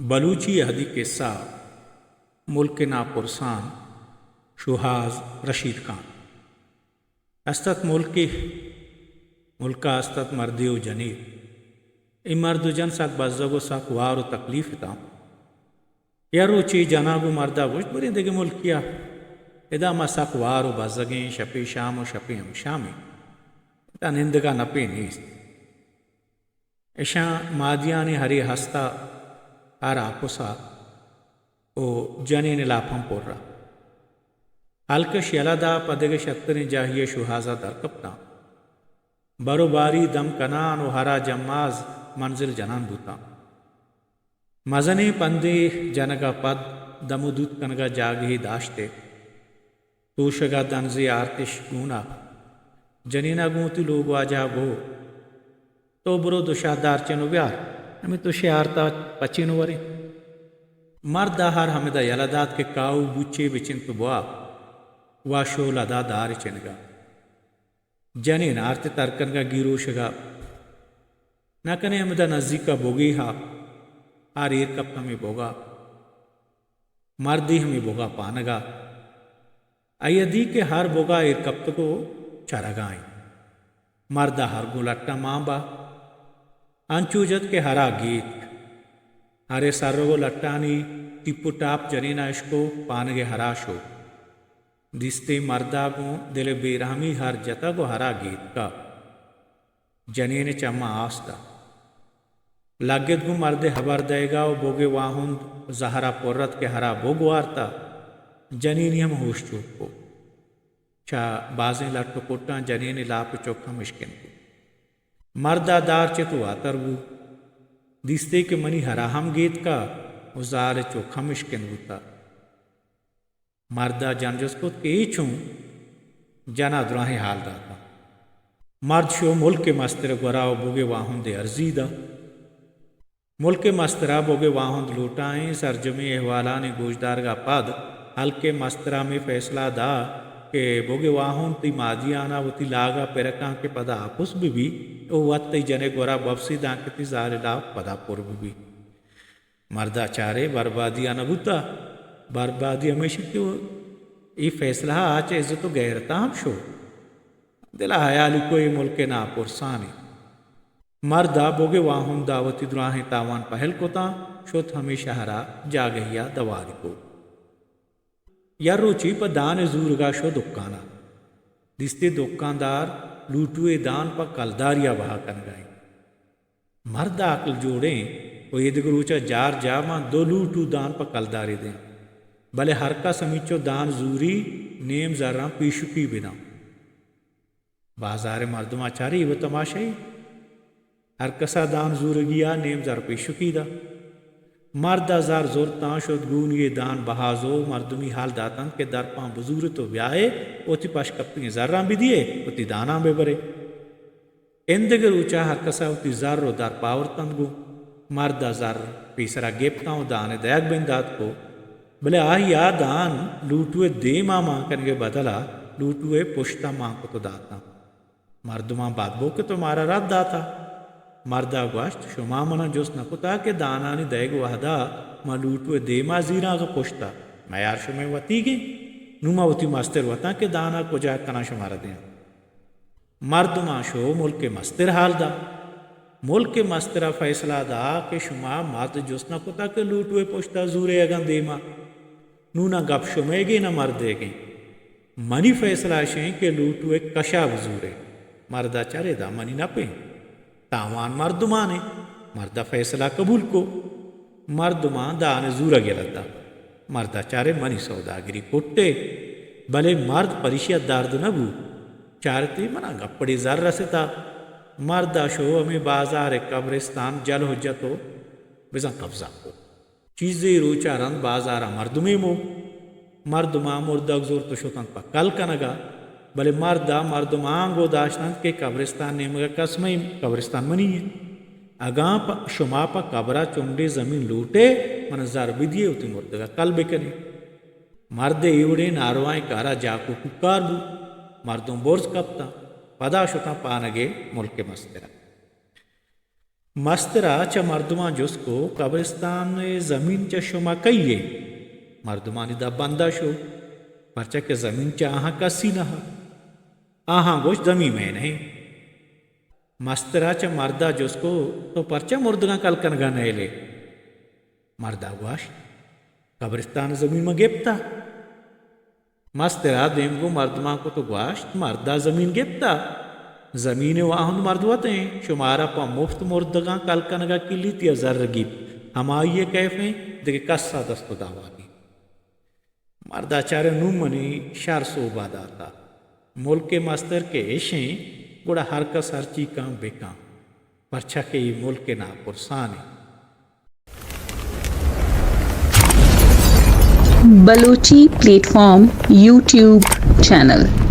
بلوچی اہدی کسہ، ملک ناپرسان، شوہاز رشید خان۔ است ات ملکے، ملکا است ات مردے و جنے۔ اے مرد و جن سک بزگ و سک وار و تکلیف اتاں۔ یا روچے جنا گوں مردا گوشت، بریں دگہ ملکیا، ادا ما سک وار و بزگیں، شپے شام و شپے ہم شامیں، ادا نندگا نپے نیست۔ اشاں مادیانی ہرے ہستا، ہر آپسا و جنین لاپ ہم پرا۔ ہلکش یلہ دا، پہ دگہ شتریں جاہی شوہازا در کپتاں۔ بر و باری دم کنان و ہرا جماز منزل جنان بوتاں۔ مزنیں پندے جنگا پد دم و دوت کنگا جاگہے داشتے۔ توشگا دنزے آرتش گونا۔ جنینا گوں وتی لوگ واجہا گو، تو برو دو شہ دارچن و بیار، ہمے تو شہ آرتا پچین و وریں۔ مردا ہر ہمدا یلہ دات کہ کاہو بوچے بچنت و بوا، وا شو لدا دار چنگا۔ جنین آرت ترکنگا گیروشگا۔ نہ کنے ہمدا نزیکا بوگے ہا، ہر ایر کپت ہمے بوگا۔ مردے ہمے بوگا پانگا۔ آئیا دی کہ ہر بوگا ایر کپتگ و چرگا انت۔ مردا ہر گوں لٹاں مان با۔ انچو جت کہ ہرا گیتک۔ ہرے سرگ و لٹانی ٹپ و ٹاپ جنینا اشکو، پانگے ہرا شو۔ دیستیں مردا گوں دل بیرہمی ہر جتگ و ہرا گیتکا۔ جنین چماں آس دات۔ لگت گوں مردے ہبر دئیگا و بوگے واہند زہرا پر ات کہ ہرا بوگ وارتا۔ جنینی ہم ہوش چوک کو۔ چہ بازیں لٹ و کٹاں جنین لاپ چک ہم اشکن کو۔ مردا دار چت و واتر بو۔ دیستے کہ منی ہرا ہم گیتکا و زال چک ہم اشکن بوتا۔ مردا جن جست کت کہ اے چون؟ جنا دراہیں حال داتاں۔ مرد شو ملک مستر گورا و بوگے واہند ارزی دا۔ ملک مسترا بوگے واہند لوٹائیں۔ سرجمیں احوالانی گوشدارگا پد ہلکے مسترا ہمے فیصلہ دا کہ بوگے واہند تئی مادیانا وتی لاگا پرکاں کہ پدا آپس بہ بی و وت تئی جنے گورا بپسی دانکہ تئی زال لاپ پدا پر بہ بی۔ مردا چارے بربادی ء نہ بوتا۔ بربادی ہمیش انت کہ اے فیصلہ ء آ چہ عزت و غیرت ء ہم شو۔ دل ء حیالی کو اے ملک ء ناپرسانی۔ مردا بوگے واہندا وتی دراہیں تاوان پہل کتاں، شت ہمے شہر ء جاگہی ء دواری کو۔ یک روچے پہ دان ء زورگا شو دکانا۔ دیستی دکاندار لوٹوئے دان پہ کلداریا بہا کنگا انت۔ مرد ء عقل جوڑیں و ایدگہ روچ ء جار جاہ ماں دو لوٹو دان پہ کلدارے دیں، بلے ہر کس ہمینچو دان زوری نیم زراں پیشکی بداں۔ بازار ء مردماں چاری و تماشائی، ہر کسا دان زورگی ء نیم زر پیشکی دا۔ مرد ء زر زرتاں شد گونی ء دان بہازو مردمی حال داتنت کہ درپاں بزورت و بیائے وتی پشکپتگیں زراں بدیے وتی داناں ببرے۔ ایندگہ روچا ہر کسا وتی زر و درپ آورتنت گوں۔ مردا زر پیسرا گپتاں و دانے دئیگ بندات کو، بلے آہیا دان لوٹوئے دیما مان کنگے بدلا لوٹوئے پشتا مان کت و داتاں۔ مردماں بد بو کہ تو مارا رد داتا۔ مردا گوشت، شما منا جست نکتا کہ دانانی دئیگ وہدا ما لوٹوئے دیما زیراں کہ پشتا؟ میار شمئے وتیگیں۔ نوں ما وتی مستر وتاں کہ دانا کجا کناں شمارا دیاں۔ مردماں شو ملک مستر حال دا۔ ملک مسترا فیصلہ دا کہ شما مرد جست نہ کتا کہ لوٹوئے پشتا زورے اگاں دیما۔ نوں نہ گپ شمئیگیں نہ مردئیگیں۔ منی فیصلہ اشیں کہ لوٹوئے کشا بزورے۔ مردا چرے دا منی نپیں۔ تاوان مردمانے۔ مردا فیصلہ قبول کو۔ مردماں دانے زورگ یلہ دات۔ مردا چارے منی سوداگری کٹے، بلے مرد پریشیا درد نہ بو۔ چارتی منا گپڑے زر رستا۔ مردا شو ہمے بازار قبرستان جل حجت و بزاں قبضہ کو۔ چیزے روچا رند بازارا مردمے مو۔ مردماں مردگ زرت و شتنت پہ کل کنگا، بلے مردا مردماں گو داشتنت کہ قبرستان نیمگا کس مئی، قبرستان منی ایں۔ اگاں پ-، شما پہ قبرا چنڈے زمین لوٹے، من زر بدیے وتی مردگا کل بکنے۔ مرد اے وڑیں ناروائیں کارا جاکو کوکار بو۔ مردم برز کپتاں، پدا شتاں پانگے ملک مسترا۔ مستر ءَ چہ مردماں جست کو، قبرستان ءِ زمین چہ شما کئی ءِ؟ مردمانی دپ بند ءَ شو، پرچا کہ زمین چہ آہاں کسی نہ ات۔ آہاں گوشت، زمین مئے نہ اِنت۔ مستر ءَ چہ مرد ءَ جست کو، تو پرچا مردگاں کل کنگ ءَ نئیل ئے؟ مرد ءَ گوشت، قبرستان ءِ زمین من گپتہ۔ مستر ءَ دیم گوں مردماں کت ءُ گوشت، مرد ءَ زمین گپتہ؟ زمین ءِ واہند مرد وت اِنت، شمارا پہ مفت مردگاں کل کنگ ءَ کلیت یا زر گیپت، ہمائی ءِ کیف اِنت، دگہ کس ءَ دست ءُ دعوا نیست۔ مرد ءَ چارت، نوں منی شر سوب ءَ داتہ۔ ملک ءِ مستر کہ اِش اِنت، گڑا ہر کس ہرچی کن بکن، پرچا کہ اے ملک ءِ ناپرسان اِنت۔ Balochi plate form YouTube channel.